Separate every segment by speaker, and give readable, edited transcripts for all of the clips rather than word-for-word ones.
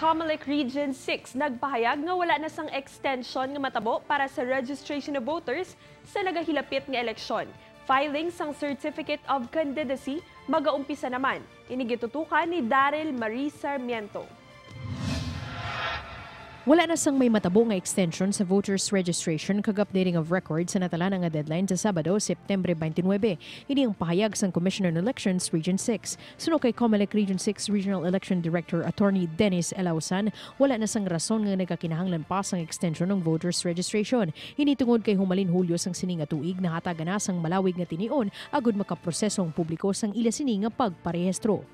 Speaker 1: COMELEC Region 6 nagpahayag nga wala na sang extension nga matabo para sa registration of voters sa nagahilapit nga eleksyon. Filing sang Certificate of Candidacy magaumpisa naman. Ini gitutukan ni Daryl Marie Sarmiento.
Speaker 2: Wala na sang may matabo nga extension sa voters registration kag updating of records sa natala nga deadline sa Sabado, Setyembre 29. Ini ang pahayag sang Commissioner on Elections Region 6. Suno kay COMELEC Region 6 Regional Election Director Attorney Dennis Elausan, wala na sang rason nga nagakinahanglan pa sang extension ng voters registration. Ini tungod kay humalin Hulyo sang sini nga tuig, nahatagan na sang malawig nga tinion agud makaproseso ang publiko sang ila sini nga pagparehistro.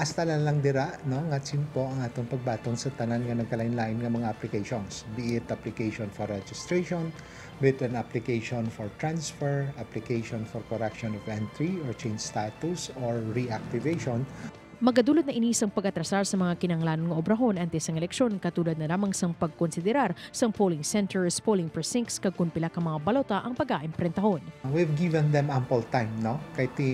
Speaker 3: Hasta na lang dira, no, nga tiyempo ang atong pagbaton sa tanan nga nagkalain-lain nga mga applications, be it application for registration, be it an application for transfer, application for correction of entry or change status or reactivation.
Speaker 2: Magadulot na ini sang pag-atrasar sa mga kinanglanon nga obrahon antes sang eleksyon, katulad na lamang sang pagkonsiderar sang polling centers, polling precincts kag kun pila ka mga balota ang pag-aimprentahon.
Speaker 3: We've given them ample time, no, kay ti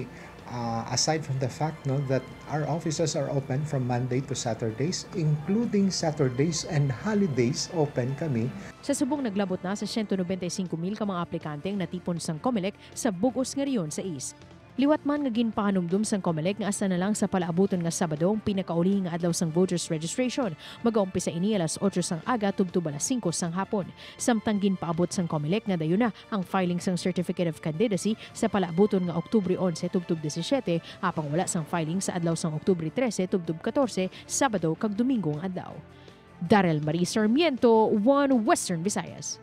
Speaker 3: aside from the fact, no, that our offices are open from Monday to Saturdays, including Saturdays and holidays, open kami.
Speaker 2: Sa subong, naglabot na sa 195,000 ka mga aplikante ang natipon sang COMELEC sa bugos nga rehiyon sa East. Liwat man nga ginpahanumdum sang COMELEC nga asa na lang sa palaabuton nga Sabado ang pinakaulihi nga adlaw sang voters registration. Magaumpisa ini alas 8 sang aga tubtob alas 5 sang hapon. Samtang ginpaabot sang COMELEC nga dayon na ang filing sang Certificate of Candidacy sa palaabuton nga Oktubre 11 tubtob 17, apang wala sang filing sa adlaw sang Oktubre 13 tubtob 14, Sabado kag Domingo nga adlaw. Daryl Marie Sarmiento, One Western Visayas.